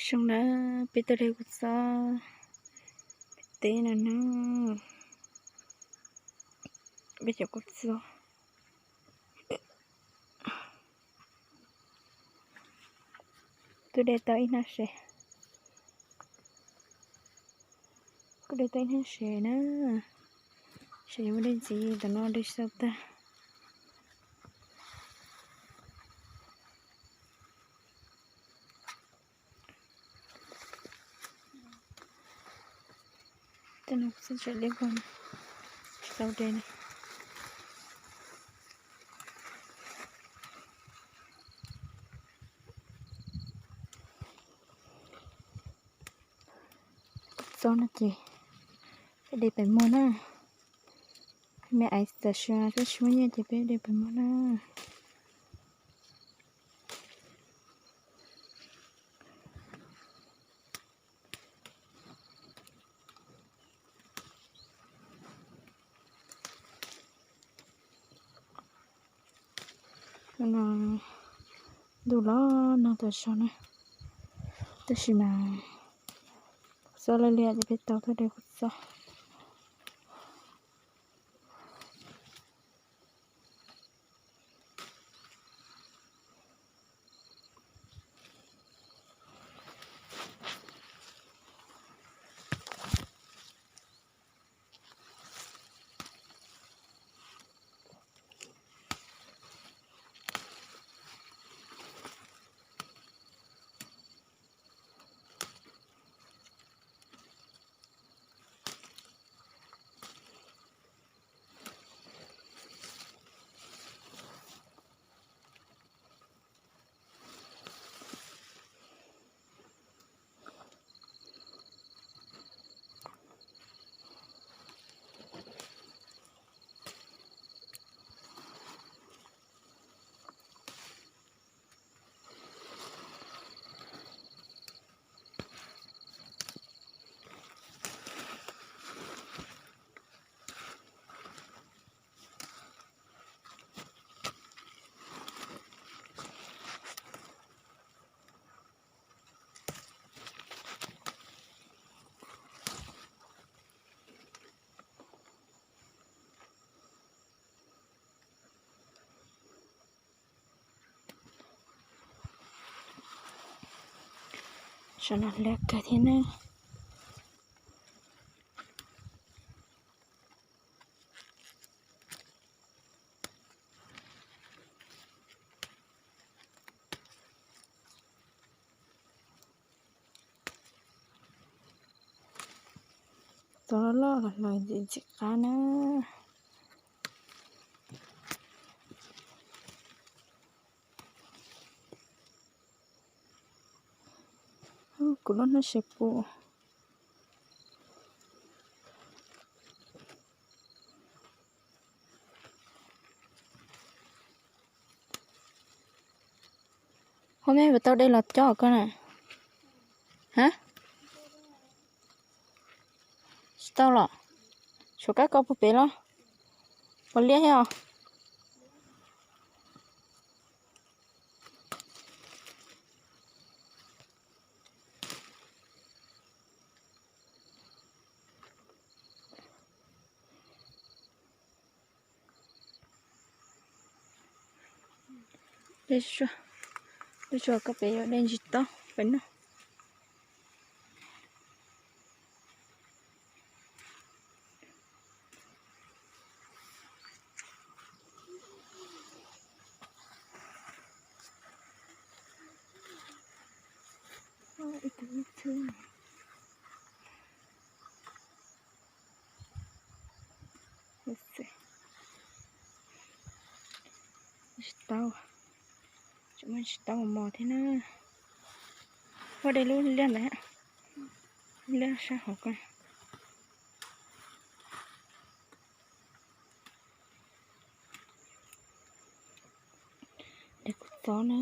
Zoo na, peb tuaj de kua txob pem teb no na, peb cov kua txob. Twb de tau ib hnab sev, kuj de tau ib hnab sev na. Sev yuav muaj dej ntxiv, tam no de xyaw tag. Tej no kuv xav tsam liab vog, tsis tau de na. Kua txob no ces peb de pem muag na. Me aiv tam sim no peb tsis muaj nyiaj ces peb de pem muag na. No ntuj los nag tas zog na, tab sis mas kua txob liab liab ces peb tau tuaj de kua txob. Saum no liab kawg thiab ne. Txob loj loj los ntxim ntxim qab na. Kuv lub hnab sev pum. Ho mej puas tau de los cob koj na? Ha? Tsis tau los? Tshuav kab ko puag pem los? Puas liab thiab os? Dej tsua, dej tsua koj pem yuav de ntsis taub pem no. Tsis tau, tseem muaj tsis tau mos mos thiab na. Huab de lub liab ntawd, liab sab hauv ko. De kua txob na.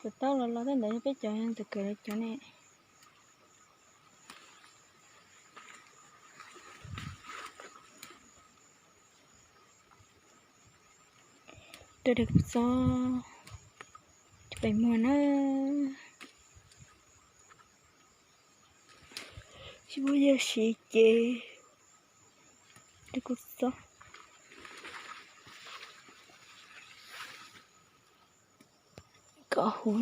Tus taub los los tej ntawd yog peb cov, tus kawm lawv cov ne. Rau daim kua txob cov pem muag na. Tsis muaj yog siv ces daim kua txob kom huv.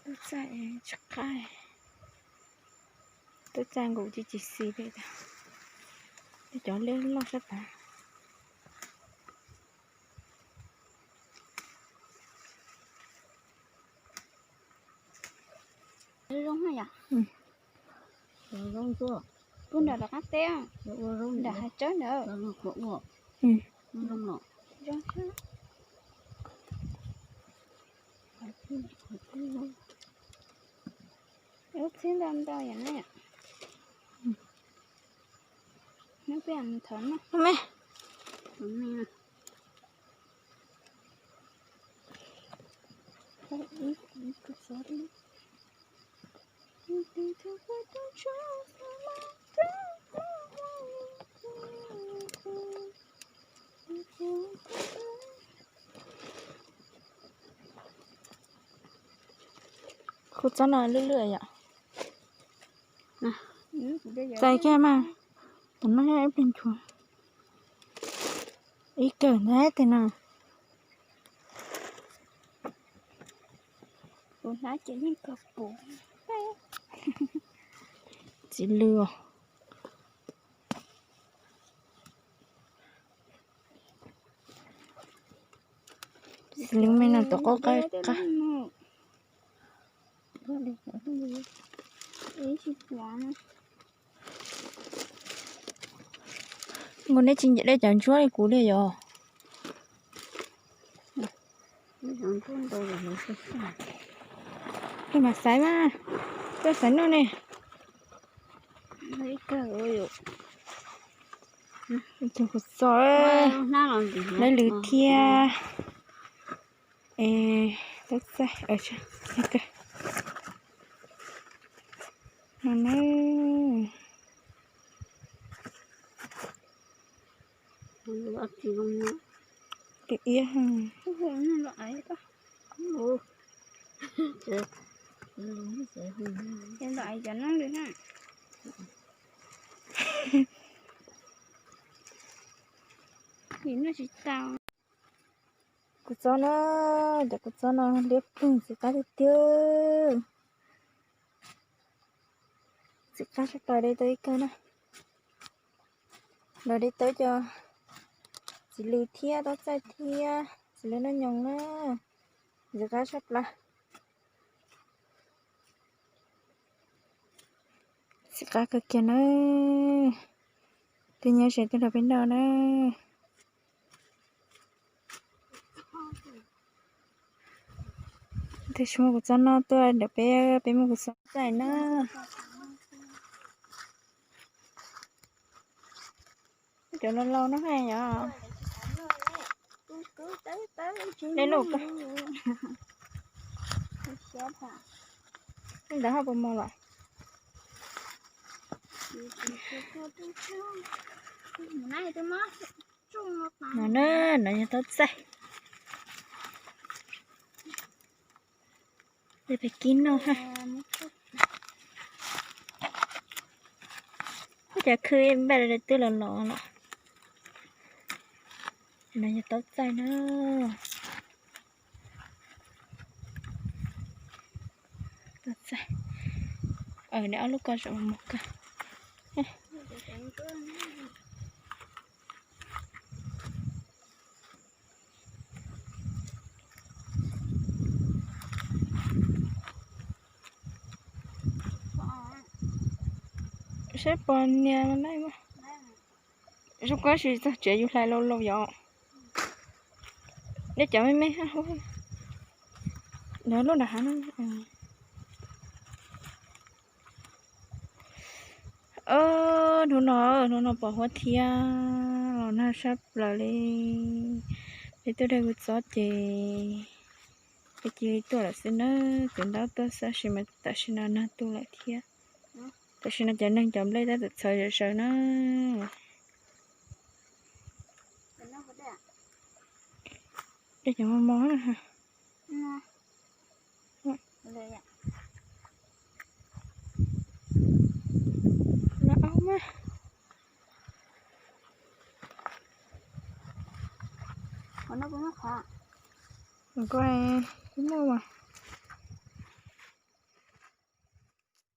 Tub txaij tsis qab, tub txaij nkaus tsis tsis xis li. Cov liab loj sab plaws. Zoo na yom. Zoo tuaj. Pub nram rov qab teb, nram hav tsawb ntawd. Zoo xwb. Lub txhib ntau ntau yom na. Neb peb thov na. Me. Kua txob no lwj lwj yom. Txais kiag mas, tam no ib pliag nchuav. Ib kawm ntag tes no. Kuv hnab ces yeej kawg puv. Txiv lws os. Txiv lws me no tom qab qab qab. Nkaus neb tsis ncaim dej cov ntsuab li kuv li yom. Tuaj mas xaiv mas, tuaj xaiv noj ne. Tus kuv txo, lawv lws thiab. Es tab txaij no na. Lwm iab. Kuv txob na, cov kuv txob no liab ploog ntxim qab tiag tiag. Ntxim qab tshaj plaws, de tau ib kawm na. Los de tau cov txiv lws thiab tab txaij thiab txiv lws noj nyoos na. Ntxim qab tshaj plaws. Ntxim qab kawg kiag na. Tus nyob ze tuaj nrog peb noj na. Tab sis muab kuv txob no tuaj ntawm peb, peb muab kuv txob txaij na. Cov laus laus no hais yom. Dej loj kawg. Ntawd ho puas mos lawm? No na, no yog taub txaij. Peb kib noj ha. Cov khw npaj twb los los lawm. No yog taub txaij na. Taub txaij. Nws ob lub ko zoo mos kawg. Saib pos nias laj mas. Zoo kawg, tab sis txog tsev yus hlais laus laus yom. Dej cov me me, lub nram hav no. Hnub no, hnub no pos huab thiab los nag sab plaws li. Peb tuaj de kua txob ces peb cia li tuaj lawm xwb nawb. Tus ntaub tuaj xwb sis mas tam sim no nag tu lawm thiab. Tam sim no cov neeg cov nplej tab tom txhawv zawv zawv na. Dej cov mos mos na. Lawv aub mas. Koj muaj mas.